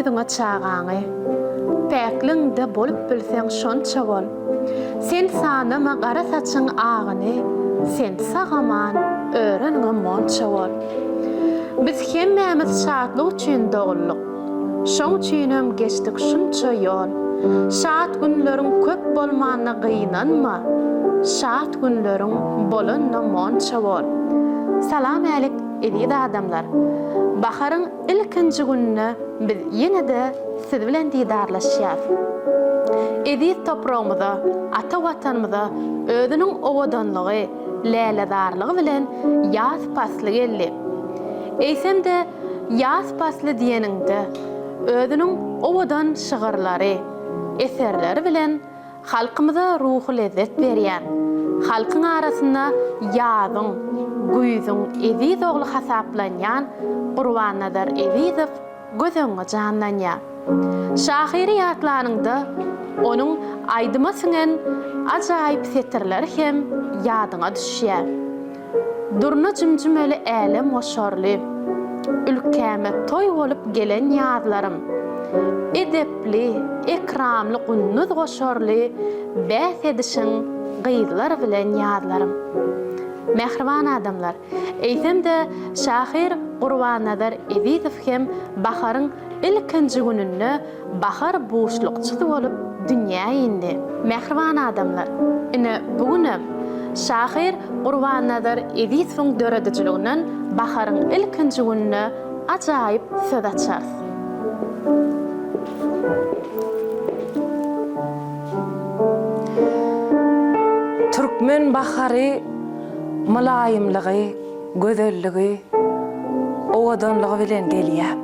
ýüzüňe çagaňy. Päkligiňde bolup bilseň şonça bol. Sen sanama gara saçyň agyny, Sen sag-aman öreniňe monça bol. Biz hemmämiz şatlyk üçin doguldyk. Şoň üçinem geçdik şunça ýol. Şat günleriň köp bolmanyna gynanma, Şat günleriň bolanyna monça bol. Salam älik eziz adamlar! Baharyň ilkinji gününe biz ýene-de siz bilen didarlaşýas. Eziz topragymyza, ata Watanymyza özüniň owadanlygy, lälezarlygy bilen ýaz pasly geldi. Eýsem-de, ýaz pasly diýeniňde, özüniň owadan şygyrlary, eserleri bilen halkymyza ruhy lezzet berýän, halkyň arasynda ýazyň, güýzüň eziz ogly hasaplanýan Gurbannazar Ezizow göz öňüňe janlanýar. Şahyry ýatlanyňda, onuň aýdyma siňen ajaýyp setirleri hem ýadyňa düşýär. Durna jümjümeli älem goşarly, Ülkäme toý bolup gelen ýazlarym. Edepli, ekramly gunduz goşarly, Bäs edişiň gyzlar bilen ýazlarym. Mähriban adamlar, eýsem-de şahyr Gurbannazar Ezizow hem baharyň ilkinji gününde bahar buşlukçysy bolup dünýä indi. Mähriban adamlar, ine, bu günem şahyr Gurbannazar Ezizowyň döredijiliginden baharyň ilkinji gününe ajaýyp söz açarys. Türkmen bahary mylaýymlygy, gözelligi, owadanlygy bilen gelýär.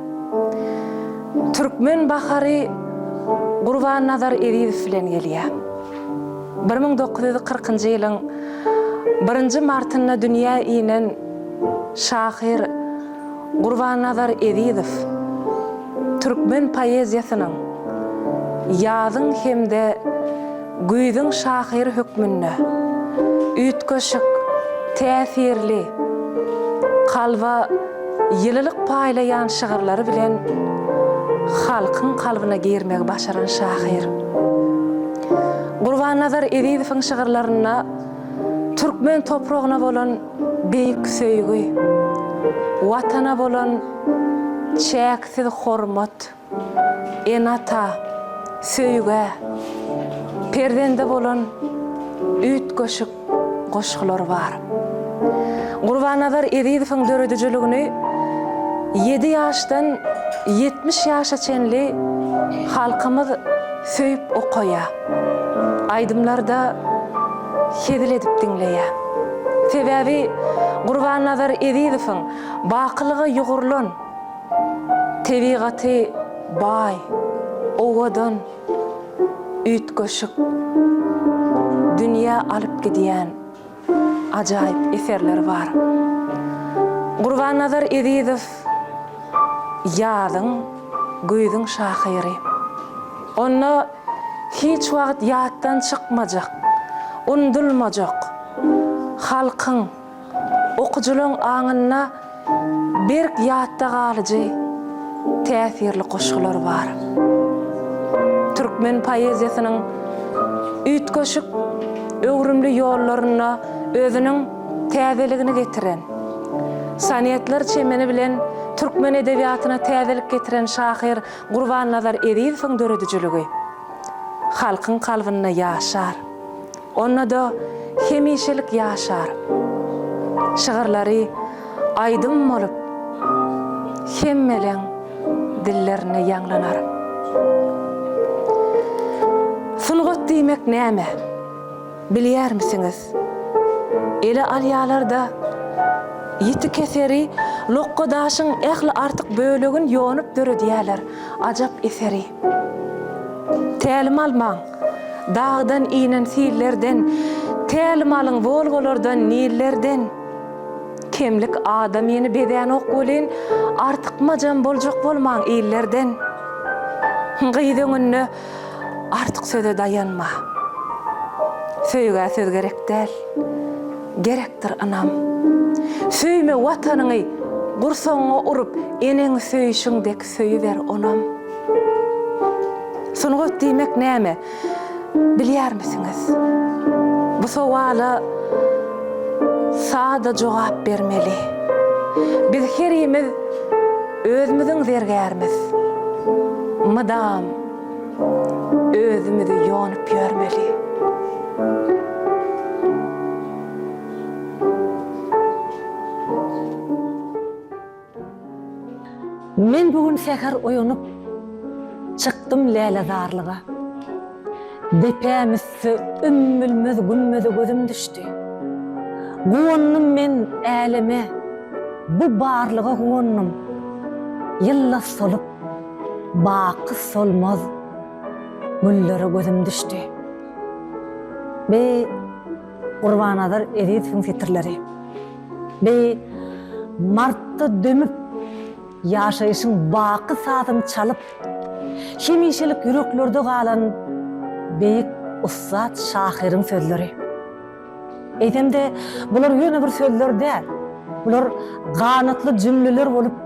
Türkmen bahary Gurbannazar Ezizow bilen gelýär. 1940-njy ýylyň birinji martynda dünýä inen şahyr Gurbannazar Ezizow türkmen poeziýasynyň ýazyň hem-de güýzüň şahyry hökmünde üýtgeşik, täsirli, kalba ýylylyk paýlaýan şygyrlary bilen halkyň kalbyna girmegi başaran şahyr. Gurbannazar Ezizowyň şygyrlarynda türkmen topragyna bolan beýik söýgi, Watana bolan çäksiz hormat, ene-ata, söýgä, perzende bolan üýtgeşik goşgulary bar. Gurbannazar Ezizowyň döredijiligini ýedi ýaşdan 70 ýaşa çenli halkymyz söýüp okaýar. Aýdymlarda hezil edip diňleýär. Sebäbi Gurbannazar Ezizowyň bakylyga ýugrulan, tebigaty baý, owadan, üýtgeşik dünýä alyp gidýän ajaýyp eserleri bar. Gurbannazar Ezizow ýazyň, güýzüň şahyry. Onda hiç wagt ýatdan çykmajak, unudylmajak, halkyň, Okyjylaň aňynda berk ýatda galyjy täsirli goşgular bar. Türkmen poeziýasynyň üýtgeşik öwrümli ýollarynda özüniň täzeligini getiren, sonetler çemeni bilen türkmen edebiýatyna täzelik getiren şahyr Gurbannazar Ezizowyň döredijiligi halkyň kalbynda ýaşar. Onda-da hemişelik ýaşar. Şygyrlary aýdym bolup, hemmeleň dillerinde ýaňlanar. Sungat diýmek näme? Bilýärmisiňiz? Ele alýalar-da, ýiti keseri, lokga daşyň ähli artyk bölegin ýonup döredýäler ajap eseri. Tälim almaň, dagdan inen sillerden, Tälim alyň Wolgalardan, Nillerden. Kemlik adamyny bezänok welin, Artykmajam boljak bolmaň illerden. Gyz öňünde artyk söze daýanma. Söýgä söz gerek däl, gerekdir ynam. Söýme Watanyňy gursagyňa urup, Eneňi söýşüň dek söýüber onam. Sungat diýmek näme? Bilýärmisiňiz? Bu sowala sada jogap bermeli. Biz herimiz özümiziň zergärimiz. Mydam özümizi ýonup ýörmeli. Men bu gün säher oýanyp, çykdym lälezarlyga. Depäm üsti ümmülmez gümmeze gözüm düşdi. Guwandym men äleme, bu barlyga guwandym. Ýylda solup, baky solmaz güllere gözüm düşdi. Bi Gurbannazar Ezizowyň setirleri. Bi martda dömüp, ýaşaýşyň baky sazyny çalyp, hemişelik ýüreklerde galan beýik ussat şahyryň sözleri. Eýsem-de, bular ýöne bir sözler däl, bular ganatly jümleler bolup,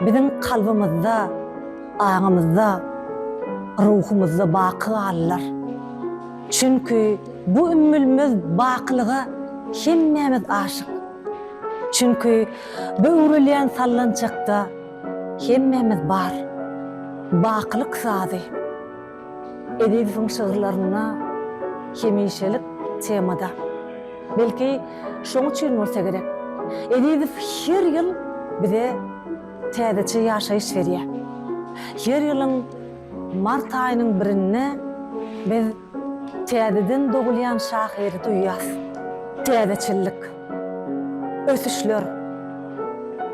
biziň kalbymyzda, aňymyzda, ruhumyzda baky galdylar. Çünki bu ümmülmez bakylyga hemmämiz aşyk. Çünki bu öwrülýän sallançakda hemmämiz bar. Bakylyk sazy Ezizowyň şygyrlarynda hemişelik temada. Belki, şoň üçin bolsa gerek, Ezizow her ýyl bize täzeçe ýaşaýyş berýär. Her ýylyň Mart aýynyň birinde biz täzeden dogulýan şahyry duýýas. Täzeçillik, ösüşler,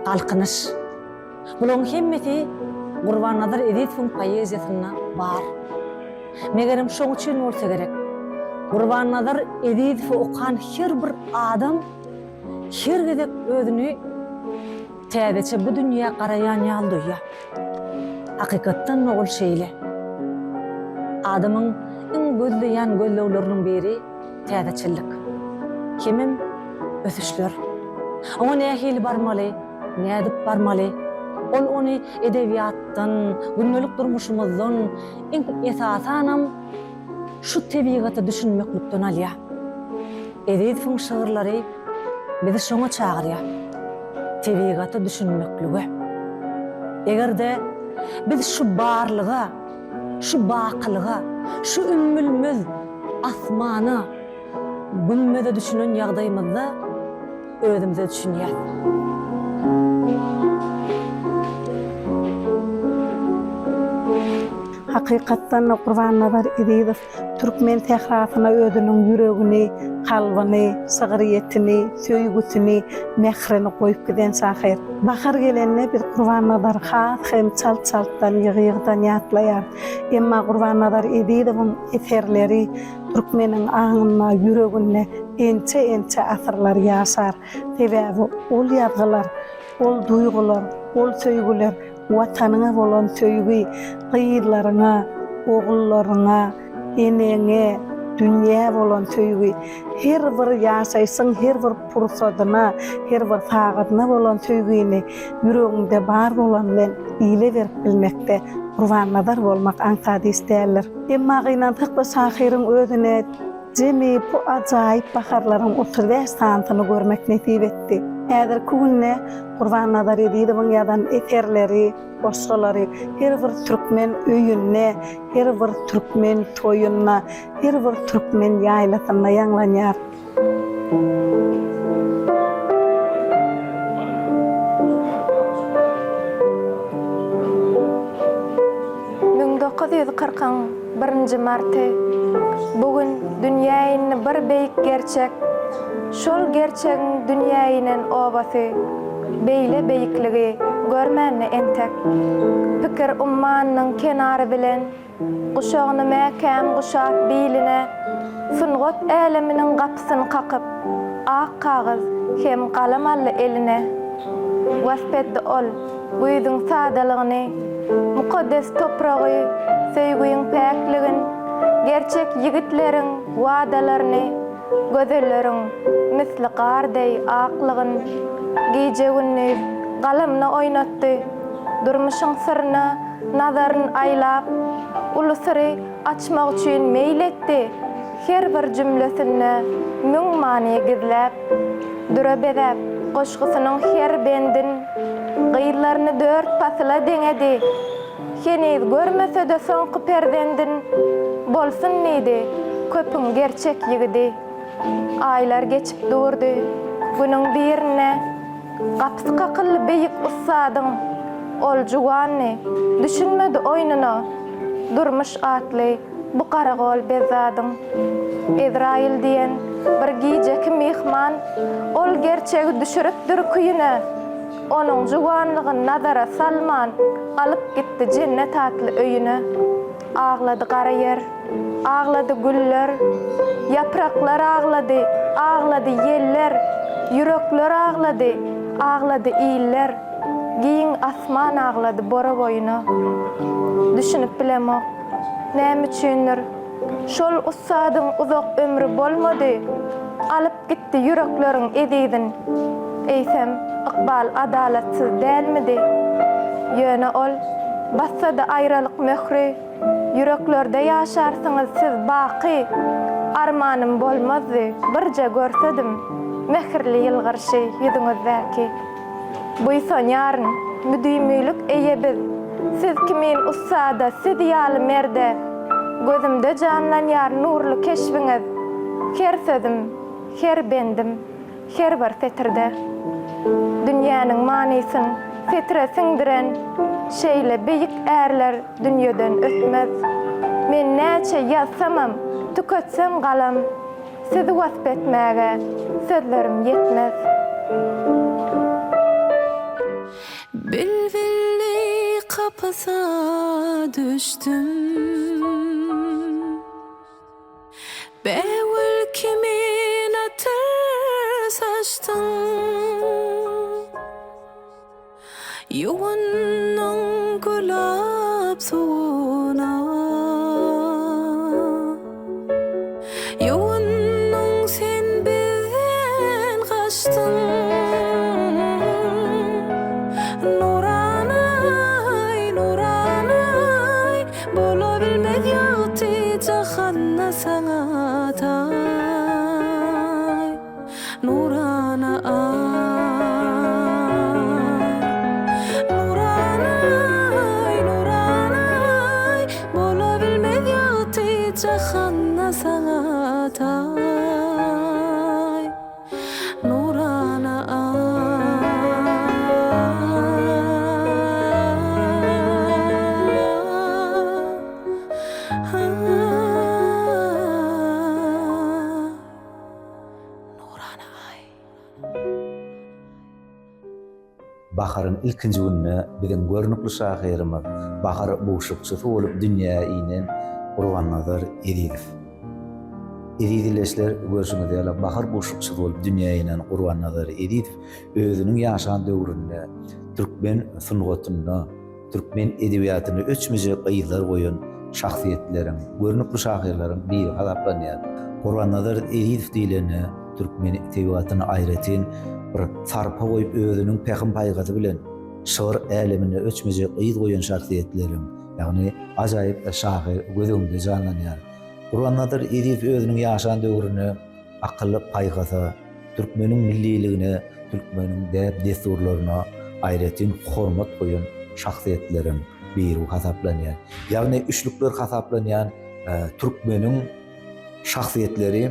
galkynyş. Bularyň hemmesi Gurbannazar Ezizowyň poeziýasynda bar. Megerem şoň üçin bolsa gerek, Gurbannazar Ezizowy okan her bir adam her gezek özüni täzeçe bu dünýä garaýan ýaly duýýar. Hakykatdan-da ol şeýle. Adamyň iň gözleýän gözlegleriniň biri täzeçillik. Hemem ösüşler. Oňa nähili barmaly, nädip barmaly? Ol ony edebiýatdan, gündelik durmuşymyzdan, iň esasanam şu tebigata düşünmeklikden alýar. Ezizowyň şygyrlary bizi şoňa çagyrýar, tebigata düşünmeklige. Eger-de biz şu barlyga, şu bakylyga, şu ümmülmez asmana, gümmeze düşünen ýagdaýymyzda özümize düşünýäs. Hakykatdan-da Gurbannazar Ezizow Türkmen sährasyna özüniň ýüregini, kalbyny, şygryýetini, söýgüsini, mährini goýup giden şahyr. Bahar gelende biz Gurbannazary has hem çalt-çaltdan, ýygy-ýygydan ýatlaýarys. Emma Gurbannazar Ezizowyň eserleri türkmeniň aňynda, ýüreginde ençe-ençe asyrlar ýaşar. Sebäbi ol ýazgylar, ol duýgular, ol söýgüler Watanyňa bolan söýgi, gyzlaryňa, ogullaryňa, eneňe, dünýä bolan söýgi, her bir ýaşaýşyň her bir pursadyna, her bir sagadyna bolan söýgini ýüregiňde bar bolan bilen ile berip bilmekde Gurbannazar bolmak aňsat iş däldir. Emma gynansak-da şahyryň özüne Jemi bu ajaýyp baharlaryň 35 sanysyny görmek nesip etdi. Häzirki günde Gurbannazar Ezizowyň ýazan eserleri, goşgulary her bir türkmen öýünde, her bir türkmen toýunda, her bir türkmen ýaýlasynda ýaňlanýar. 1940-yň birinji marty. Bu gün dünýä indi bir beýik gerçek. Şol gerçegiň dünýä inen obasy beýle beýikligi görmändi entek. Pikir ummanynyň kenary bilen Guşagyny mäkäm guşap biline, Sungat äleminiň gapysyn kakyp, Ak kagyz hem galam aldy eline. Wasp etdi ol güýzüň sadalygyny, Mukaddes topragy, söýgüň päkligin, Gerçek ýigitleriň wadalaryny, Gözelleriň misli gar deý aklygyn. Gije-gündiz galamyny oýnatdy, Durmuşyň syryna. Nazaryn aýlap, uly syry açmak üçin meýil etdi, her bir jümlesinde müň many gizläp, düre bezäp, goşgusynyň her bendin gyzlaryny dört pasyla deňedi. Heniz görmese-de soňky perzendin, bolsun diýdi, köpüň gerçek ýigidi. Aýlar geçip durdy. Günüň birinde Gapysy kakyldy beýik ussadyň. Ol juwandy, düşünmedi oýnuna, Durmuş atly bu garagol bezzadyň. Ezraýyl diýen bir gijeki myhman Ol gerçegi düşüripdir küýüne. Onuň juwanlygyn nazara salman, Alyp gitdi jennet atly öýüne. Aglady gara ýer, aglady güller, Ýapraklar aglady, aglady ýeller, Ýürekler aglady, aglady iller, Giň asman aglady bora boýuna. Düşünip bilemok, näme üçindir, Şol ussadyň uzak ömri bolmady, Alyp gitdi ýürekleriň ezizin. Eýsem, ykbal adalatsyz dälmidi? Ýöne ol, Bassa-da aýralyk möhri, Ýüreklerde ýaşarsyňyz siz baky, Armanym bolmazdy, birje görsedim Mähirli ýylgyryşy ýüzüňizdäki. Buýsanýaryn, müdimilik eýe biz, Siz kimin ussada, siz ýaly merde, Gözümde janlanýar nurly keşbiňiz, Her sözüm, her bendim, her bir setirde. Dünýäniň manysyn setire siňdiren Şeýle beýik ärler dünýeden ötmez. Men näçe ýazsamam, tüketsem galam, Sizi wasp etmäge sözlerim ýetmez. Bilbilli kapasa düşdüm. Bägül kimin atyr saçdyň. Ýuwundyň gülap suwuna. Ýuwundyň sen bizden gaçdyň. Nuranaý, Nuranaý, Bolabilmez ýagty jahanda saňa taý. Nurana aý. Nuranaý, Nuranaý, Bolabilmez ýagty jahanda saňa taý. Nurana Nurana aý. Baharyň ilkinji gününe biziň görnükli şahyrymyz, bahar buşlukçysy bolup dünýä inen Gurbannazar Ezizow. Eziz ildeşler, görşüňiz ýaly, bahar buşlukçysy bolup dünýä inen Gurbannazar Ezizow özüniň ýaşan döwründe türkmen sungatynda, türkmen edebiýatynda öçmejek yzlar goýan şahsyýetleriň, görnükli şahyrlaryň biri hasaplanýar. Gurbannazar Ezizow diýlende türkmen tebigatyna aýratyn bir sarpa goýup özüniň pähim-paýhasy bilen şygyr äleminde öçmejek yz goýan şahsyýetleriň, ýagny ajaýyp şahyr göz öňünde janlanýar. Gurbannazar Ezizow özüniň ýaşan döwründe akyl-paýhasa, türkmeniň milliligine, türkmeniň däp-dessurlaryna aýratyn hormat goýan şahsyýetleriň biri hasaplanýar. Ýagny üçlükler hasaplanýan türkmeniň şahsyýetleri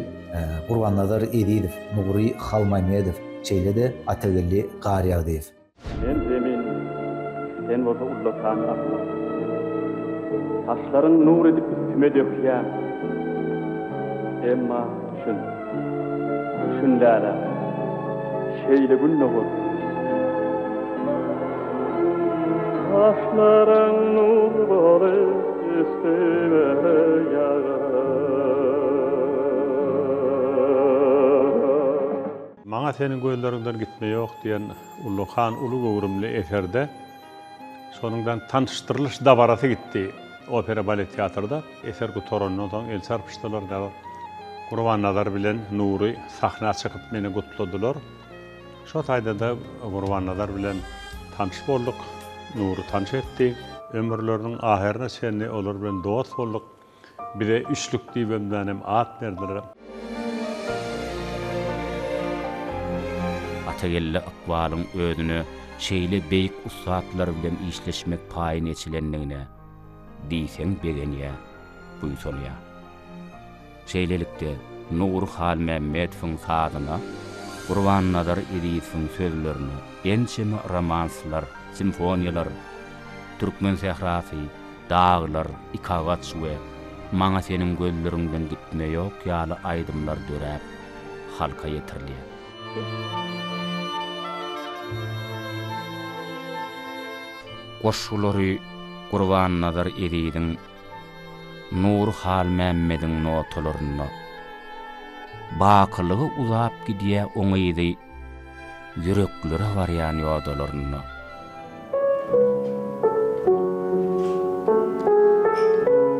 Gurbannazar Ezizow, Nury Halmämmedow, şeýle-de Atageldi Garýagdyýew. Men zemin, sen bolsa ullakan asman. Saçlaryň nur edip üstüme dökýäň. Emma düşün, düşün läläm, şeýle gün-de bolsun. Saçlaryň nur bolup üstüme ýagar. Maňa seniň gözleriňden gitme ýok diýen ullakan uly göwrümli eserde şonuňdan tanyşdyrylyş dabarasy gitdi opera balet teatrda. Eser gutarandan soň el çarpyşdylar dagy. Gurbannazar bilen Nury sahna çykyp meni gutladylar. Şo taýda-da Gurbannazar bilen tanyş bolduk. Nury tanyş etdi. Ömürleriniň ahyryna çenli olar bilen dost bolduk. Bize üçlük diýibemden hem at berdiler. Atageldi ykbalyň özüne şeýle beýik ussatlar bilen işleşmek paýyny eçilendigine diýseň begenýär, buýsanýar. Şeýlelikde, Nury Halmämmedowyň sazyna, Gurbannazar Ezizowyň sözlerine ençeme romanslar, simfoniýalar, Türkmen sährasy, Daglar, Ikagaç we Maňa seniň gözleriňden gitme ýok ýaly aýdymlar döräp, halka ýetirilýär. Goşgulary Gurbannazar Eziziň Nury Halmämmediň notalarynda. Bakylyga uzap gidýä oň yzy Ýüreklere barýan ýodalarynda.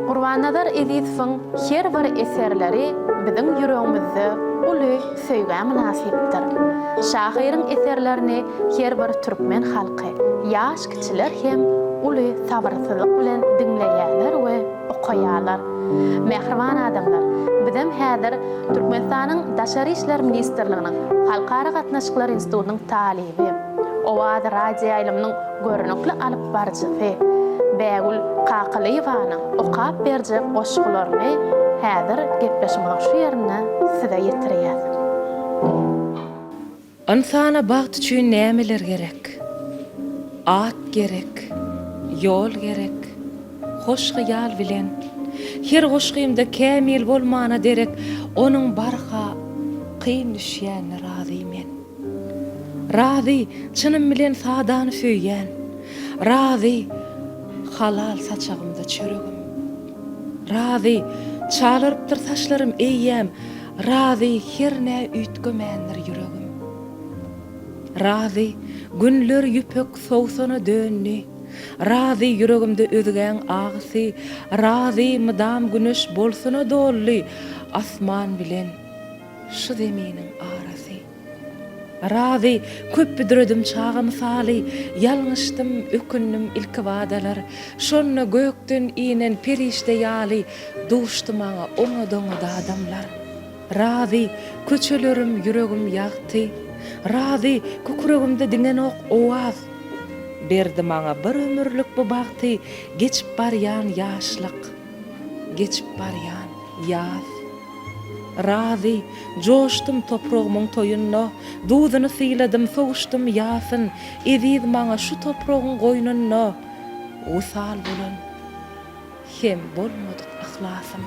Gurbannazar Ezizowyň her bir eserleri biziň ýüregimizde uly söýgä mynasypdyr. Şahyryň eserlerini her bir türkmen halky, ýaş kiçiler hem uly sabyrsyzlyk bilen diňleýärler we okaýarlar. Mähriban adamlar, bizem häzir Türkmenistanyň Daşary işler ministrliginiň Halkara gatnaşyklar institutynyň talyby, Owaz radioýaýlymynyň görnükli alyp baryjysy Bägül Kakalyýewanyň okap berjek goşgularyny häzir gepleşigimiziň şu ýerinde size ýetirýäs. Ynsana bagt üçin nämeler gerek? At gerek, ýol gerek, hoş hyýal bilen. Her goşgymda kämil bolmana derek onuň barha kyn düşýänine razy men. Razy, çynym bilen sadany söýýän. Razy, halal saçagymda çöregim. Razy, çalarypdyr saçlarym eýýäm, Razy, hernä üýtgemändir ýüregim. Razy, günler ýüpek sowsana döndi. Razy, ýüregimde özgäň agysy. Razy, mydam güneş bolsuna doldy asman bilen şu zeminiň arasy. Razy, köp büdredim çaga mysaly, Ýalňyşdym, ökündim ilkibadalar. Şonda gökden inen perişde ýaly Duşdy maňa oňat-oňat adamlar. Razy, köçelerim, ýüregim ýagty. Razy, kükregimde diňenok owaz. Berdi maňa bir ömürlik bu bagty, Geçip barýan ýaşlyk, geçip barýan ýaz. Razy, joşdum topragymyň toýunda, Duzuny syladym, sowuşdym ýasyn, Eziz maňa şu topragyň goýnunda Wysal bolan hem bolmadyk yhlasym.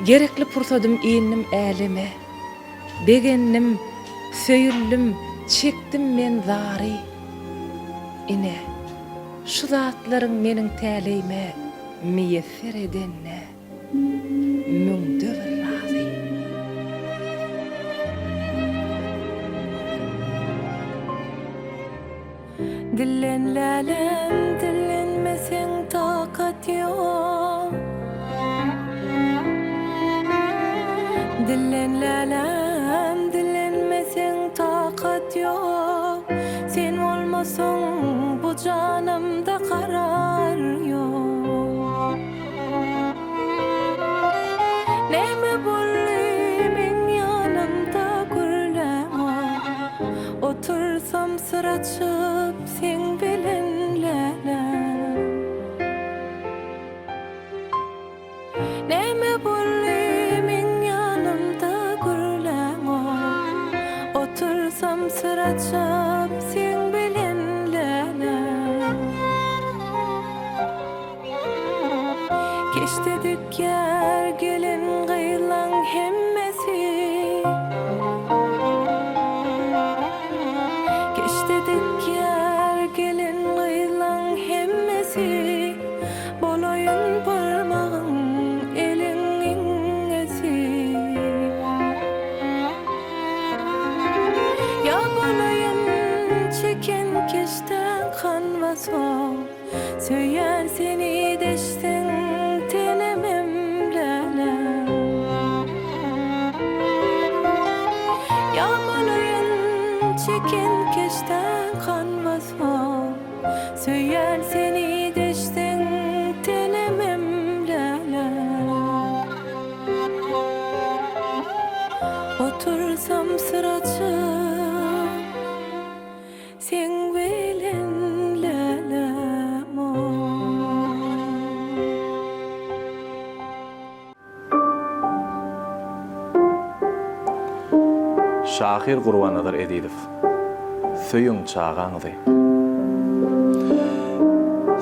Gerekli pursadym indim äleme, Begendim, söýüldim, çekdim men zary. Ine, şu zatlaryň meniň täleýime Miýesser edenine. Müňde bir razy. Dillen lälem dillenmeseň takat ýok Dillen lälem dillenmeseň takat ýok Sen bolmasaň bu janymda karar ýok. Näme boldy meň ýanymda gürläňok Otursam syr açyp seň bilen läläm Näme boldy meň ýanymda gürläňok Otursam syr açyp seň bilen läläm. Keşde dikýär gelin gyzlaň hemmesi Keşde dikýär gelin gyzlaň hemmesi Bolaýyn barmagyň eliň iňňesi Ýa bolaýyn çeken keşdäň kanwasy. Söýýän seni deşseň tenemem läle. Ýa bolaýyn çeken keşdäň kanwasy. Söýýän seni deşseň. Otursam syr açyp Seň bilen läläm-ow. Şahyr Gurbannazar Ezizow. Söýüň çagaňyzy.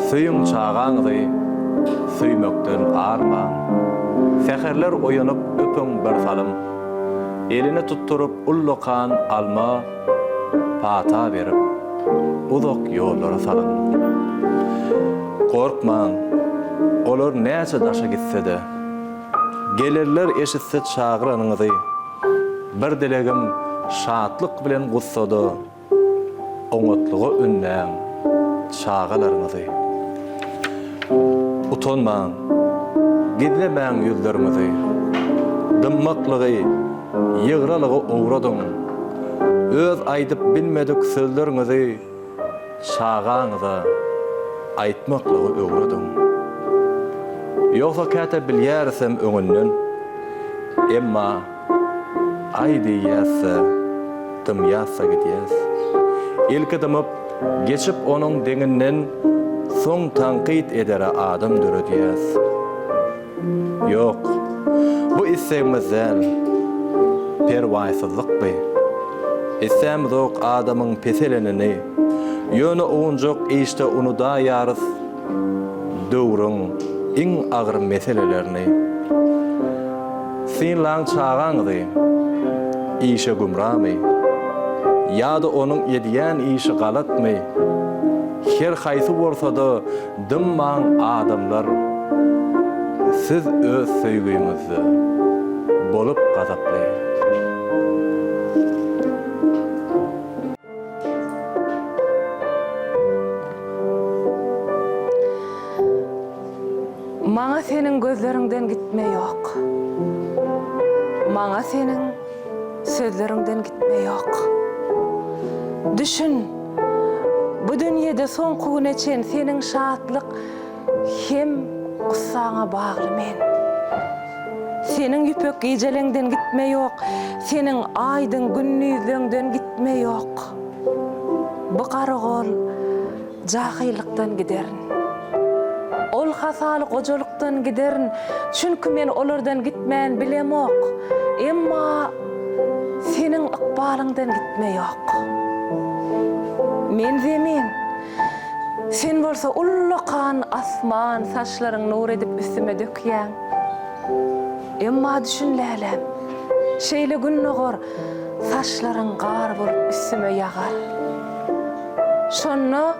Söýüň çagaňyzy, söýmekden armaň. Säherler oýanyp öpüň bir salym. Eline tutduryp ullakan alma pata berip, uzak ýollara salyň. Gorkmaň, olar näçe daşa gitse-de, gelerler eşitse çagyranyňyzy. Bir dilegim şatlyk bilen gussada oňatlyga ündäň çagalaryňyzy. Utanmaň, gizlemäň ýüzleriňizi. Dymmaklygy, ýygralygy owradyň. Öz aýdyp bilmedik sözleriňizi çagaňyza aýtmaklygy öwrediň. Ýogsa käte bilýärisem öňünden, emma aý diýýäs-de, dymýas-da gidýäs. Ilki dymyp, geçip onuň deňinden, soň tankyt edere adam döredýäs. Ýok, bu islegimiz däl, perwaýsyzlyk by. Islämizok adamyň peselenini, ýöne owunjak işde unudaýýarys döwrüň iň agyr meselelerini. Synlaň çagaňyzy, işe gümramy? Ýa-da onuň edýän işi galatmy? Her haýsy bolsa-da Dymmaň adamlar siz öz söýgüňizde bolup gazaply. Maňa seniň gözleriňden gitme ýok. Maňa seniň sözleriňden gitme ýok. Düşün! Bu dünýede soňky güne çen seniň şatlyk hem gussaňa bagly men. Seniň ýüpek gijeleňden gitme ýok, seniň aýdyň gündizleňden gitme ýok. Bu garagol Jahylykdan giderin. Ol hasaly gojalykdan giderin, çünki men olardan gitmän bilemok. Emma seniň ykbalyňdan gitme ýok. Men zemin, sen bolsa ullakan asman saçlaryň nur edip üstüme dökýäň. Emma düşün läläm, şeýle gün dogar, saçlaryň gar bolup üstüme ýagar. Şonda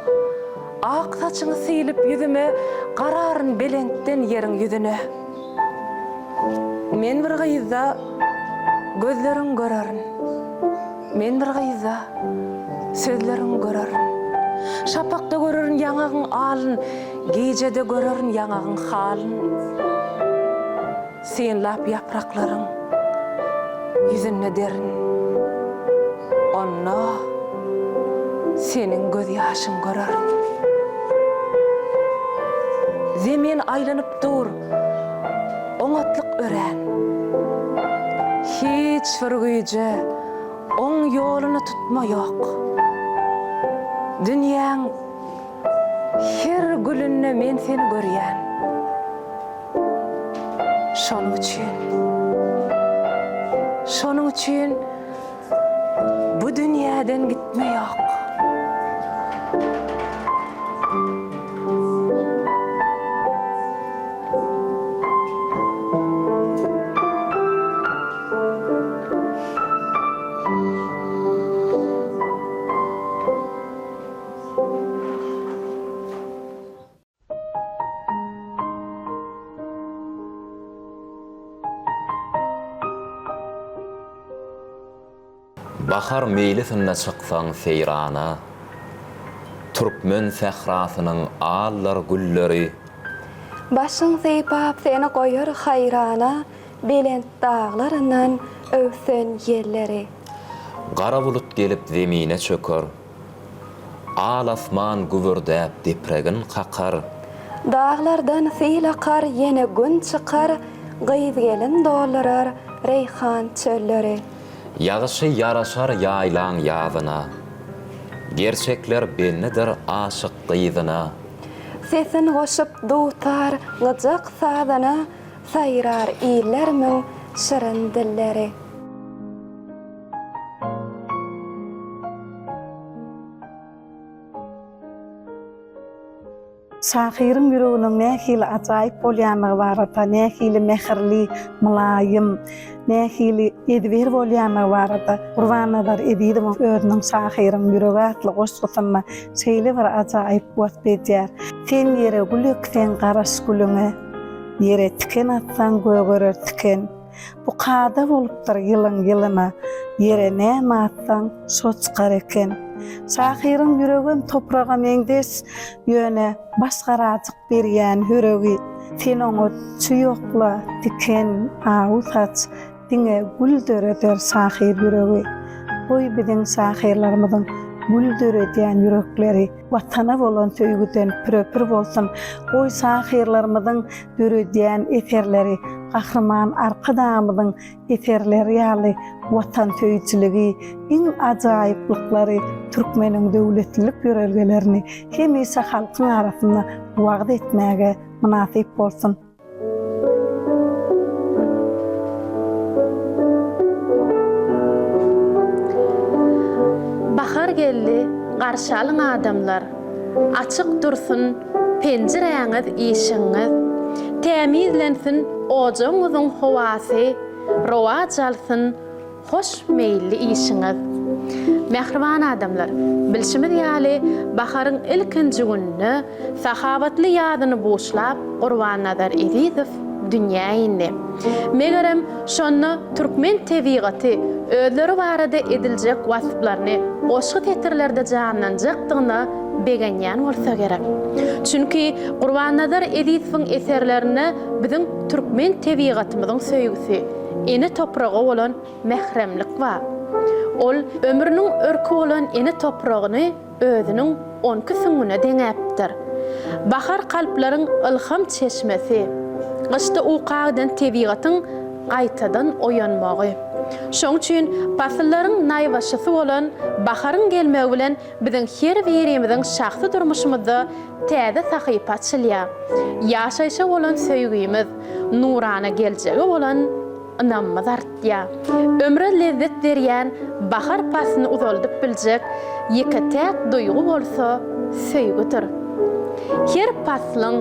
ak saçyňy sylyp ýüzüme Gararyn belentden ýeriň ýüzüne. Men bir gyzda gözleriň görerin, Men bir gyzda sözleriň görerin. Şapakda görerin ýaňagyň alyn, Gijede görerin ýaňagyň halyn. Synlap ýapraklaryň ýüzünde derin, Onda seniň gözýaşyň görerin. Zemin aýlanyp dur, oňatlyk örän. Hiç bir güýje oň ýoluny tutma ýok. Dünýäň her gülünde men seni görýän. Şonuň üçin, şonuň üçin bu dünýäden gitme ýok. Bahar meýlisinde çyksaň seýrana, Türkmen sährasynyň aldyr gülleri. Başyň sypap seni goýar haýrana, Belent daglaryndan öwsen ýelleri. Gara bulut gelip zemine çöker. Al asman gübürdäp depregin kakar. Daglardan sil akar ýene gün çykar, Gyz-gelin doldurar reýhan çölleri. Ýagyşy ýaraşar ýaýlaň ýazyna. Gerçekler bendidir aşyk gyzyna. Sesin goşup dutar, gyjak sazyna, Saýrar illerimiň şirin dilleri. Şahyryň ýüreginiň nähili ajaýyp bolýanlygy barada, nähili mähirli, mylaýym, nähili ezber bolýanlygy barada Gurbannazar Ezizowyň özüniň Şahyryň ýüregi atly goşgusynda şeýle bir ajaýyp wasp edýär. Sen ýere gül ekseň garaş gülüňe, Ýere tiken atsaň gögerer tiken. Bu kada bolupdyr ýylyň ýylyna, Ýere näme atsaň, şo çykar eken. Şahyryň ýüregem topraga meňzeş, Ýöne baş garajyk berýän höregi. Sen oňa çüý okla, tiken, awy saç, Diňe gül döreder şahyr ýüregi. Goý biziň şahyrlarymyzyň gül döredýän ýürekleri Watana bolan söýgüden pürepür bolsun. Goý şahyrlarymyzyň döredýän eserleri Gahryman Arkadagymyzyň eserleri ýaly watansöýüjiligi, iň ajaýyplyklary, türkmeniň döwletlilik ýörelgelerini hemişe halkyň arasynda wagyz etmäge mynasyp bolsun. Bahar geldi, garşy alyň adamlar. Açyk dursun penjiräňiz, işigiňiz. Tämizlensin ojagyňyzyň howasy, rowaç alsyn Hoş meýilli işiňiz. Mähriban adamlar, bilşimiz ýaly, baharyň ilkinji gününde sahawatly ýazyny buşlap Gurbannazar Ezizow dünýä indi. Megerem, şonda türkmen tebigaty özleri barada ediljek wasplaryny goşgy setirlerde janlanjakdygyna begenýän bolsa gerek. Çünki Gurbannazar Ezizowyň eserlerinde biziň türkmen tebigatymyzyň söýgüsi, ene topraga bolan mähremlik bar. Ol ömrüniň örki bolan ene topragyny özüniň onki süňňüne deňäpdir. Bahar kalplaryň ylham çeşmesi, gyşda uka giden tebigatyň gaýtadan oýanmagy. Şoň üçin pasyllaryň naýbaşysy bolan baharyň gelmegi bilen biziň her birimiziň şahsy durmuşymyzda täze sahypa açylýar. Ýaşaýşa bolan söýgimiz, nurana geljege bolan ynamymyz artýar. Ömre lezzet berýän bahar paslyny uzaldyp biljek ýeke-täk duýgy bolsa söýgüdir. Her paslyň,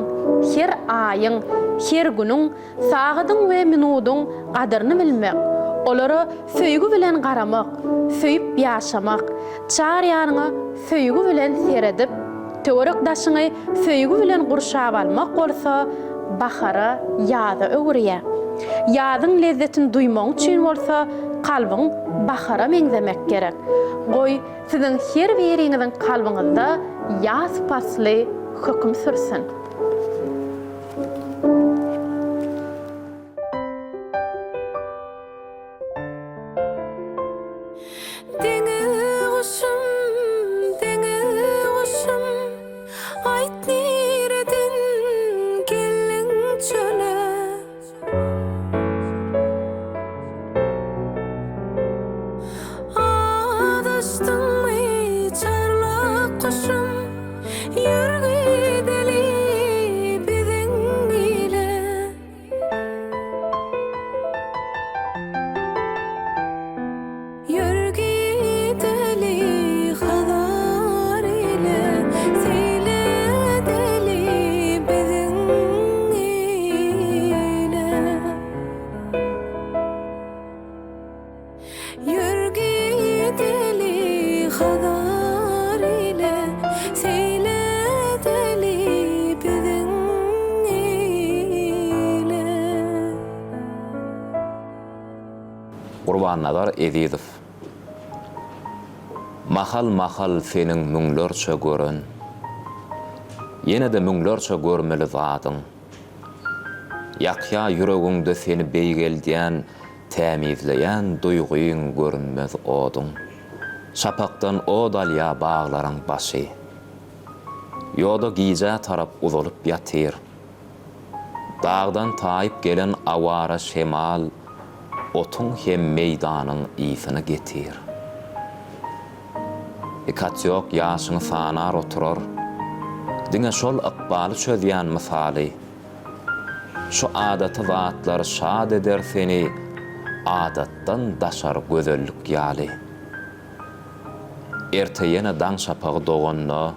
her aýyň, her günüň Sagadyň we minudyň gadyryny bilmek, olara söýgi bilen garamak, söýüp ýaşamak, çar ýanyňa söýgi bilen seredip, töwerek-daşyňy söýgi bilen gurşap almak bolsa bahara, ýaza öwürýär. Ýazyň lezzetini duýmagyň üçin bolsa kalbyň bahara meňzemek gerek. Goý, siziň her biriňiziň kalbyňyzda ýaz pasly höküm sürsün! Deňiz guşum, deňiz guşum, Aýt nireden geldiň çöle? Azaşdyňmy çarlak guşum, Ýör gideli biziň ile. Ýör gideli Hazar ile, Seýl edeli biziň ile. Ýör gideli Hazar ile, Seýl edeli biziň ile. Gurbannazar Ezizow. Mahal-mahal seniň müňlerçe gören, Ýene-de müňlerçe görmeli zadyň. Ýakýa ýüregiňde seni beýgeldýän, Tämizleýän duýgyň görünmez oduň. Şapakdan ot alýa baglaryň başy. Ýoda gijä tarap uzalyp ýatyr. Dagdan taýyp gelen awara şemal. Otuň hem meýdanyň ysyny getir. Ikatýok ýaşyňy sanar oturar, Diňe şol ykbaly çözýän mysaly. Şu adaty zatlar şat eder seni, Adatdan daşary gözellik ýaly. Erte ýene daň şapagy doganda,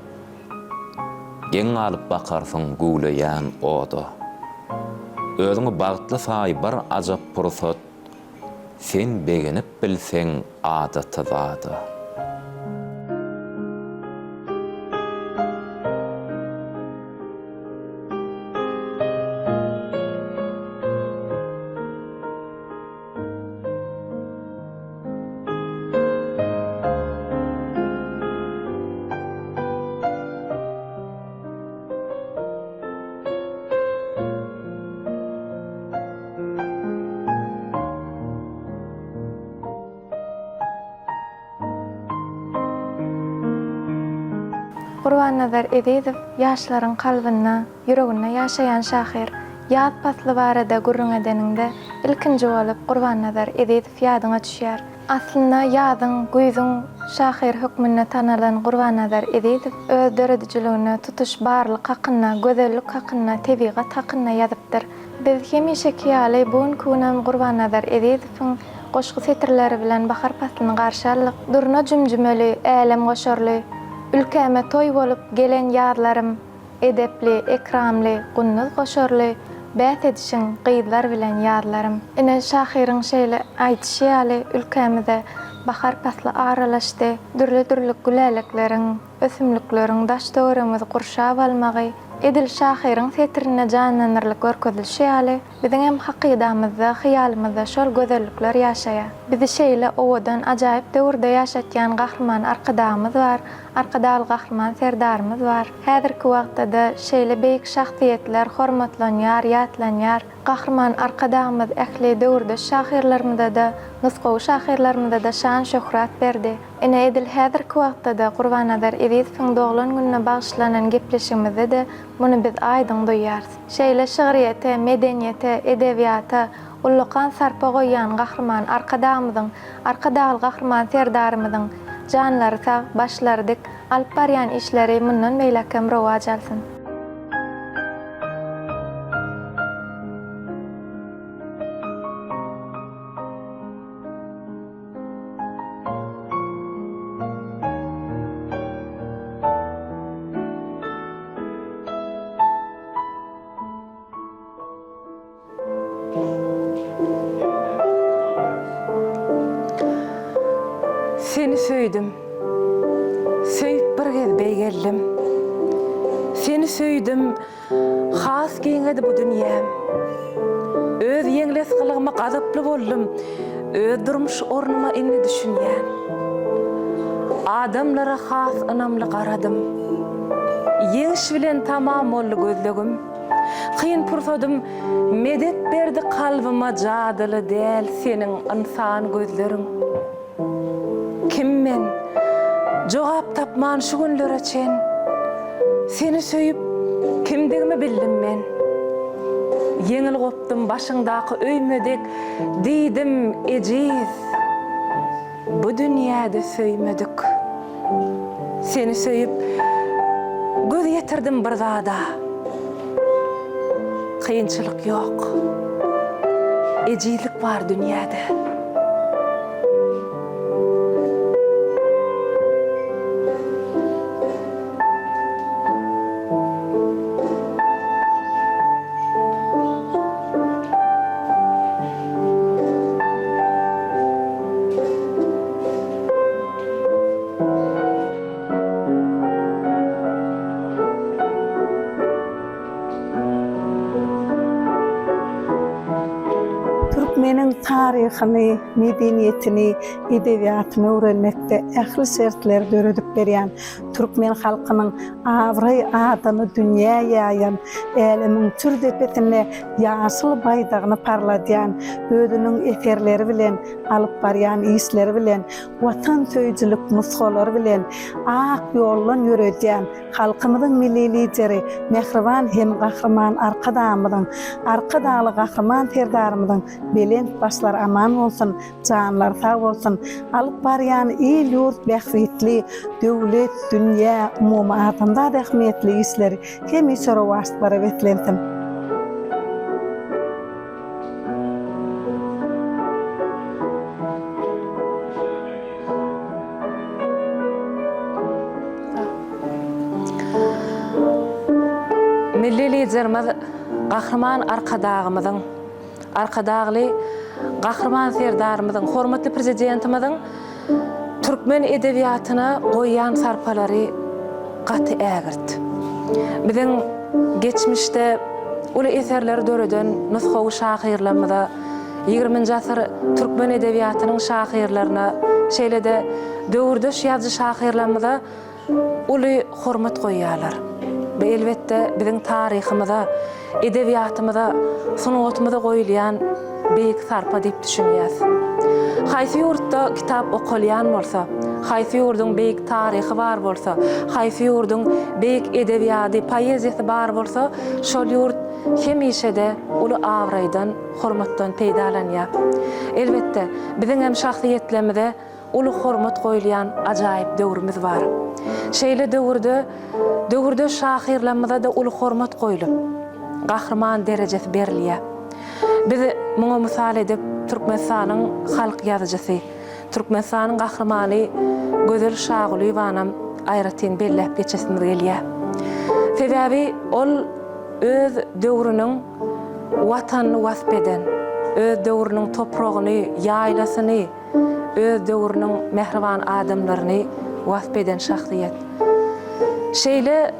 Geň galyp bakarsyň güwleýän oda. Özüňi bagtly saý bir ajap pursat, Sen begenip bilseň adaty zada. Gurbannazar Ezizow ýaşlaryň kalbynda, ýüreginde ýaşaýan şahyr. Ýaz pasly barada gürrüň edeniňde, ilkinji bolup Gurbannazar Ezizow ýadyňa düşýär. Aslynda ýazyň, güýzüň şahyry hökmünde tanalan Gurbannazar Ezizow öz döredijiliginde tutuş barlyk hakynda, gözellik hakynda, tebigat hakynda ýazypdyr. Biz hemişeki ýaly bu günki günem Gurbannazar Ezizowyň goşgy setirleri bilen bahar paslyny garşy aldyk. Durna jümjümeli, älemgoşarly, Ülkäme toý bolup gelen ýazlarym, Edepli, ekramly, gunduz goşarly, Bäs edişiň gyzlar bilen ýazlarym. Ine, şahyryň şeýle aýdyşy ýaly, ülkämize bahar pasly aralaşdy. Dürli-dürli gülälekleriň, ösümlikleriň daş-töweregimizi gurşap almagy, edil şahyryň setirinde janlandyrylyp görkezilişi ýaly, biziň hem hakydamyzda, hyýalymyzda şol gözellikler ýaşaýar. Bizi şeýle owadan, ajaýyp döwürde ýaşatýan Gahryman Arkadagymyz bar, Arkadagly Gahryman Serdarymyz bar. Häzirki wagtda-da şeýle beýik şahsyýetler hormatlanýar, ýatlanýar. Gahryman Arkadagymyz ähli döwürdeş şahyrlarymyza-da, nusgawy şahyrlarymyza-da şan-şöhrat berdi. Ine, edil häzirki wagtda-da Gurbannazar Ezizowyň doglan gününe bagyşlanan gepleşigimizde-de muny biz aýdyň duýýarys. Şeýle şygryýete, medeniýete, edebiýata ullakan sarpa goýýan Gahryman Arkadagymyzyň, Arkadagly Gahryman Serdarymyzyň janlary sag, başlary dik, alyp barýan işleri mundan beýläk hem rowaç alsyn! Seni söýdüm. Söýüp bir gez beýgeldim. Seni söýdüm, has giňedi bu dünýäm. Öz ýeňles gylygyma gazaply boldum, Öz durmuş ornuma indi düşünýän. Adamlara has ynamly garadym. Ýeňiş bilen tamam boldy gözlegim. Kyn pursadym medet berdi kalbyma jadyly däl seniň ynsan gözleriň. Kim men? Jogap tapman şu günlere çen. Seni söýüp kimdigimi bildim men. Ýeňil gopdum başyňdaky öýme dek diýdim ejiz. Bu dünýäde söýmedik. Seni söýüp, göz ýetirdim bir zada. Kynçylyk ýok. Ejizlik bar dünýäde. Türkmeniň taryhyny, medeniýetini, edebiýatyny öwrenmekde ähli şertleri döredip berýän türkmen halkynyň abraý adyny dünýä ýaýan, älemiň çür depesinde ýaşyl baýdagyny parladýan, özüniň eserleri bilen, alyp barýan işleri bilen watansöýüjilik nusgalary bilen ak ýoldan ýöredýän halkymyzyň Milli Lideri mähriban hem Gahryman Arkadagymyzyň, Arkadagly Gahryman Serdarymyzyň belent başlary aman. aman bolsun, janlary sag bolsun. Alyp barýan il-ýurt bähbitli, döwlet, dünýä, umumy adamzat ähmiýetli işleri hemişe rowaçlyklara beslensin. Milli Liderimiz Gahryman Arkadagymyzyň, Arkadagly Gahryman Serdarymyzyň, hormatly Prezidentimiziň türkmen edebiýatyna goýýan sarpalary gaty ägirt. Biziň geçmişde uly eserleri döreden nusgawy şahyrlarymyza, Ýigriminji asyr türkmen edebiýatynyň şahyrlaryna, şeýle-de döwürdeş ýazyjy-şahyrlarymyza uly hormat goýýarlar. Bu, elbetde, biziň taryhymyza, edebiýatymyza, sungatymyza goýulýan beýik sarpa diýip düşünýäs. Haýsy ýurtda kitap okalýan bolsa, haýsy ýurduň beýik taryhy bar bolsa, haýsy ýurduň beýik edebiýady, poeziýasy bar bolsa, şol ýurt hemişe-de uly abraýdan, hormatdan peýdalanýar. Elbetde, biziň hem şahsyýetlerimize uly hormat goýulýan ajaýyp döwrümiz bar. Şeýle döwürde döwürdeş şahyrlarymyza-da uly hormat goýlup, gahryman derejesi berilýär. Biz muňa mysal edip Türkmenistanyň halk ýazyjysy, Türkmenistanyň Gahrymany Gözel Şagulyýewanam aýratyn belläp geçesimiz gelýär. Sebäbi ol öz döwrüniň Watanyny wasp eden, öz döwrüniň topragyny, ýaýlasyny, öz döwrüniň mähriban adamlaryny wasp eden şahsyýet. Şeýle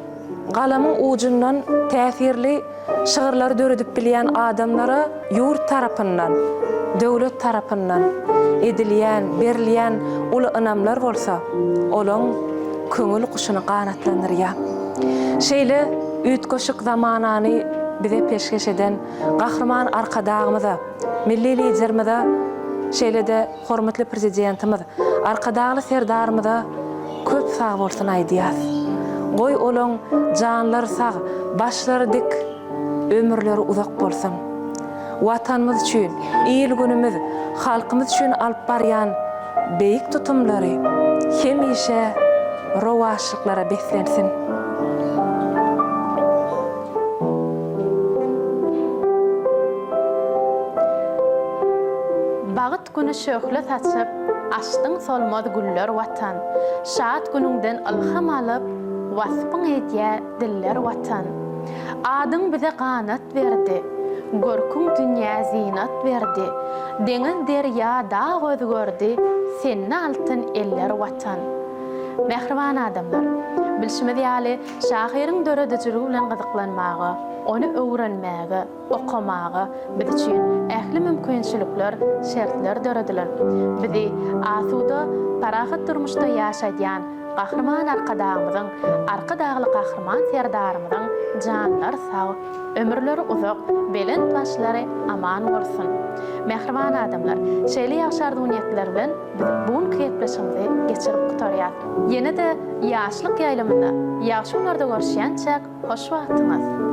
galamyň ujundan täsirli şygyrlary döredip bilýän adamlara ýurt tarapyndan, döwlet tarapyndan edilýän, berilýän uly ynamlar bolsa, olaň köňül guşuny ganatlandyrýar. Şeýle üýtgeşik zamanany bize peşgeş eden Gahryman Arkadagymyza, Milli Liderimize, şeýle-de hormatly Prezidentimiz Arkadagly Serdarymyza köp sagbolsun aýdýas. Goý olaň janlary sag, başlary dik, ömürleri uzak bolsun. Watanymyz üçin, il-günümiz, halkymyz üçin alyp barýan beýik tutumlary hemişe rowaçlyklara beslensin. Bagt güni şöhle saçyp, açdyň solmaz güller Watan. Şat günüňden ylham alyp, waspyň edýär diller Watan. Adyň bize ganat berdi, görküň dünýä zynat berdi. Deňiz, derýa, dag özgerdi, sende altyn eller Watan. Mähriban adamlar! Bilşimiz ýaly, şahyryň döredijiligi bilen gyzyklanmaga, ony öwrenmäge, okamaga biz üçin ähli mümkinçilikler, şertler döredilen. Bizi asuda, parahat durmuşda ýaşadýan Gahryman Arkadagymyzyň, Arkadagly Gahryman Serdarymyzyň janlary sag, ömürleri uzak, belent başlary aman bolsun! Mähriban adamlar, şeýle ýagşy arzuw-niýetler bilen biz bu günki gepleşigimizi geçirip gutarýas. Ýene-de Ýaşlyk ýaýlymynda, ýagşy günlerde görüşýänçäk, hoş wagtyňyz!